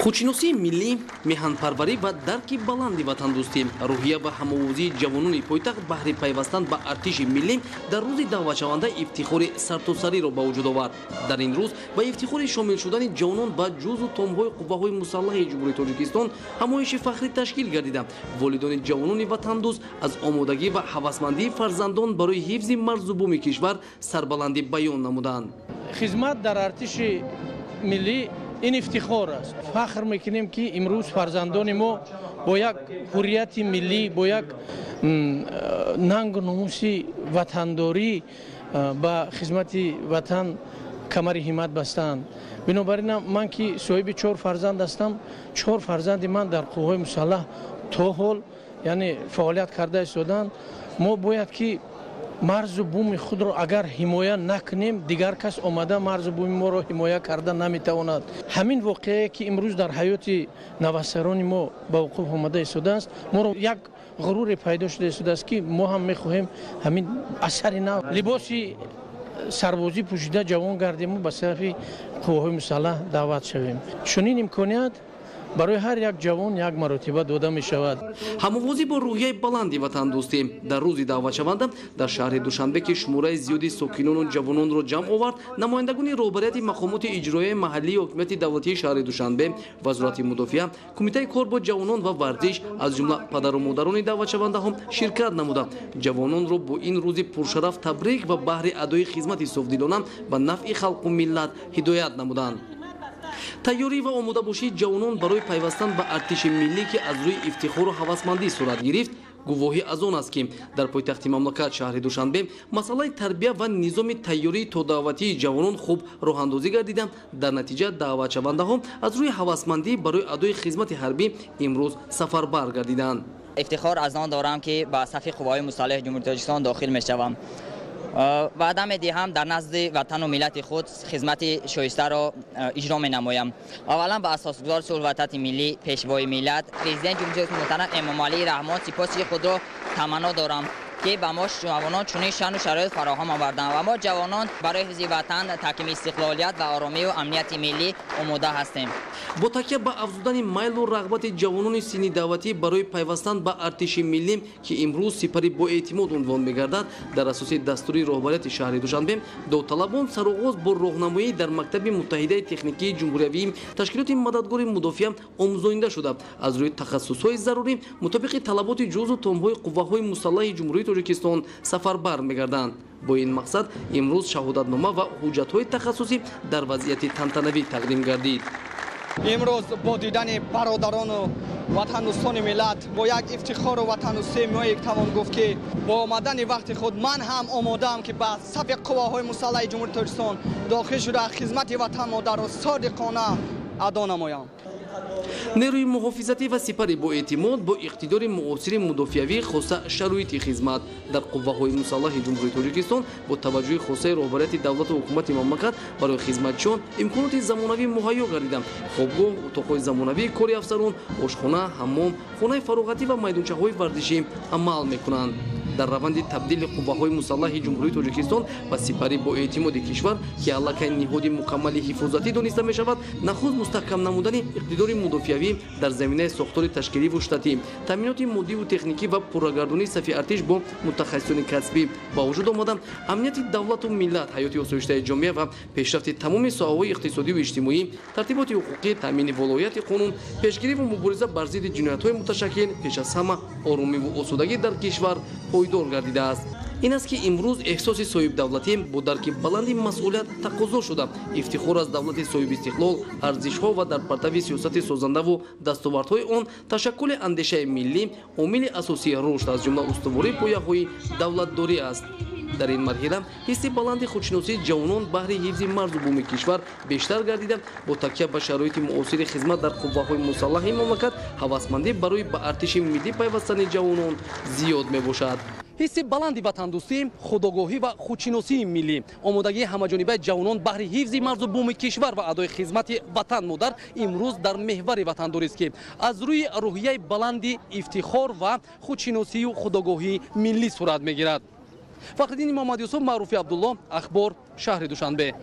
Худшиносии миллӣ, меҳанпарварӣ ва дарки баланди ватандӯстӣ, рӯҳия ва ҳамовозии ҷавонони пойтахт баҳри пайвастан ба артиши миллӣ дар рӯзи даъватшаванда ифтихори сартосариро ба вуҷуд овард. Дар ин рӯз ба ифтихори шомил шудани ҷавонон ба ҷузу томҳои қувваҳои мусаллаҳи Ҷумҳурии Тоҷикистон ҳамоиши фахрӣ ташкил гардида, волидони ҷавонони ватандӯст аз омодагӣ ва ҳавасмандии фарзандон барои ҳифзи марзу буми кишвар сарбаландӣ баён намуданд. Хизмат дар артиши миллӣ ин ифтихор аст. Фахр мекунем, ки имрӯз фарзандони мо бо як ҳуррияти миллӣ, бо як нангу номуси ватандорӣ ба хизмати ватан камари ҳиммат бастаанд. Бинобар ин ман, ки соҳиби чор фарзанд ҳастам, чор фарзанди ман дар қувваҳои мусаллаҳ то ҳол, яъне, фаъолият карда истоданд. Мо бояд ки марзу буми худро агар ҳимоя накунем, дигар кас омада марзу буми моро ҳимоя карда наметавонад. Ҳамин воқеае, ки имрӯз дар ҳаёти навасарони мо ба вуқӯъ омада истодааст, моро як ғуруре пайдо шуда истодааст, ки мо ҳам мехоҳем ҳамин асари нав либоси сарбозӣ пӯшида ҷавон гардему ба сафи қувваҳои мусаллаҳ даъват шавем. Чунин имконият барои ҳар як ҷавон як маротиба дода мешавад. Ҳамовозӣ бо рӯҳияи баланди ватандӯстӣ дар рӯзи даъватшаванда дар шаҳри Душанбе, ки шумораи зиёди сокинону ҷавононро ҷамъ овард, намояндагони роҳбарияти мақомоти иҷроияи маҳаллии ҳокимияти давлатии шаҳри Душанбе, Вазорати мудофиа, Кумитаи кор бо ҷавонон ва варзиш, аз ҷумла падару модарони даъватшавандаҳо ширкат намуда, ҷавононро бо ин рӯзи пуршараф табрик ва баҳри адои хизмати софдилона ба нафъи халқу миллат ҳидоят намуданд. Тайёрӣ ва омодабошии ҷавонон барои пайвастан ба артиши миллӣ, ки аз рӯи ифтихору ҳавасмандӣ сурат гирифт, гувоҳӣ аз он аст, ки дар пойтахти мамлакат, шаҳри Душанбе, масъалаи тарбия ва низоми тайёрии тодаъватии ҷавонон хуб роҳандозӣ гардида, дар натиҷа даъватшавандаҳо аз рӯи ҳавасмандӣ барои адои хизмати ҳарбӣ имрӯз сафарбар гардиданд. Ифтихор аз он дорам, ки ба сафи қувваҳои мусаллаҳи Ҷумҳурии Тоҷикистон дохил мешавам. Ваъда медиҳам, дар назди ватану миллати худ хизмати шоистаро иҷро менамоям. Аввалан ба асосгузори сулҳу ваҳдати миллӣ, Пешвои миллат, Президенти Ҷумҳурии муҳтарам Эмомалӣ Раҳмон сипоси худро таманно дорам, ки ба мо ҷавонон чунин шаъну шароит фароҳам оварданд, ва мо ҷавонон барои ҳифзи ватан, таҳкими истиқлолият ва оромию амнияти миллӣ омода ҳастем. Бо такя ба афзудани майлу рағбати ҷавонони синни даъватӣ барои пайвастан ба артиши миллӣ, ки имрӯз сипари боэътимод унвон мегардад, дар асоси дастури роҳбарияти шаҳри Душанбе довталабон сароғоз бо роҳнамоӣ дар мактаби муттаҳидаи техникии ҷумҳуриявии ташкилоти мададгори мудофиа омӯзонида шуда, аз рӯи тахассусҳои зарурӣ мутобиқи талаботи ҷузу томҳои қувваҳои мусаллаҳи Ҷумҳурии Тоҷикистон сафарбар мегарданд. Бо ин мақсад имрӯз шаҳодатнома ва ҳуҷҷатҳои тахассусӣ дар вазъияти тантанавӣ тақдим гардид. Имрӯз бо дидани бародарону ватандӯстони миллат бо як ифтихору ватандӯстӣ метавон гуфт, ки бо омадани вақти худ ман ҳам омодаам, ки ба сафи қувваҳои мусаллаҳи Ҷумҳурии Тоҷикистон дохил шуда, хизмати ватан модарро содиқона адо намоям. Нерӯи муҳофизатӣ ва сипари боэътимод бо иқтидори муосири мудофиавӣ, хоса шароити хизмат дар қувваҳои мусаллаҳи Ҷумҳурии Тоҷикистон бо таваҷҷӯҳи хосаи роҳбарияти давлату ҳукумати мамлакат барои хизматчиён имконоти замонавӣ муҳайё гардида, хобгоҳ, утоқҳои замонавии кори афсарон, ошхона, ҳаммом, хонаи фароғатӣ ва майдончаҳои варзишӣ амал мекунанд. Дар раванди табдили қувваҳои мусаллаҳи Ҷумҳурии Тоҷикистон ба сипари боэътимоди кишвар, ки аллакай ниҳоди мукаммали ҳифозатӣ дониста мешавад, нахуст мустаҳкам намудани иқтидори мудофиавӣ дар заминаи сохтори ташкиливу штатӣ, таъминоти моддиву техникӣ ва пуррагардонии сафи артиш бо мутахассисони касбӣ ба вуҷуд омада, амнияти давлату миллат, ҳаёти осоиштаи ҷомеа ва пешрафти тамоми соҳаҳои иқтисодиву иҷтимоӣ, тартиботи ҳуқуқӣ, таъмини волоияти қонун, пешгирӣ ва мубориза бар зидди ҷиноятҳои муташаккил, пеш аз ҳама оромиву осудагӣ дар кишвар пойдор гардидааст. Ин аст, ки имрӯз эҳсоси соҳибдавлатӣ бо дарки баланди масъулият тақозо шуда, ифтихор аз давлати соҳибистиқлол, арзишҳо ва дар партави сиёсати созандаву дастовардҳои он ташаккули андешаи миллӣ омили асосии рушд, аз ҷумла устувории пояҳои давлатдорӣ аст. Дар ин марҳила ҳисси баланди худшиносии ҷавонон баҳри ҳифзи марзу буми кишвар бештар гардида, бо такя ба шароити муосири хизмат дар қувваҳои мусаллаҳи мамлакат ҳавасмандӣ барои ба артиши миллӣ пайвастани ҷавонон зиёд мебошад. Ҳисси баланди ватандӯстӣ, худогоҳӣ ва худшиносии миллӣ, омодагии ҳамаҷонибаи ҷавонон баҳри ҳифзи марзу буми кишвар ва адои хизмати ватан модар имрӯз дар меҳвари ватандорист, ки аз рӯи рӯҳияи баланди ифтихор ва худшиносию худогоҳии миллӣ сурат мегирад. Фахриддини Муҳаммадюсуф, Маъруфи Абдулло, Ахбор, шаҳри Душанбе.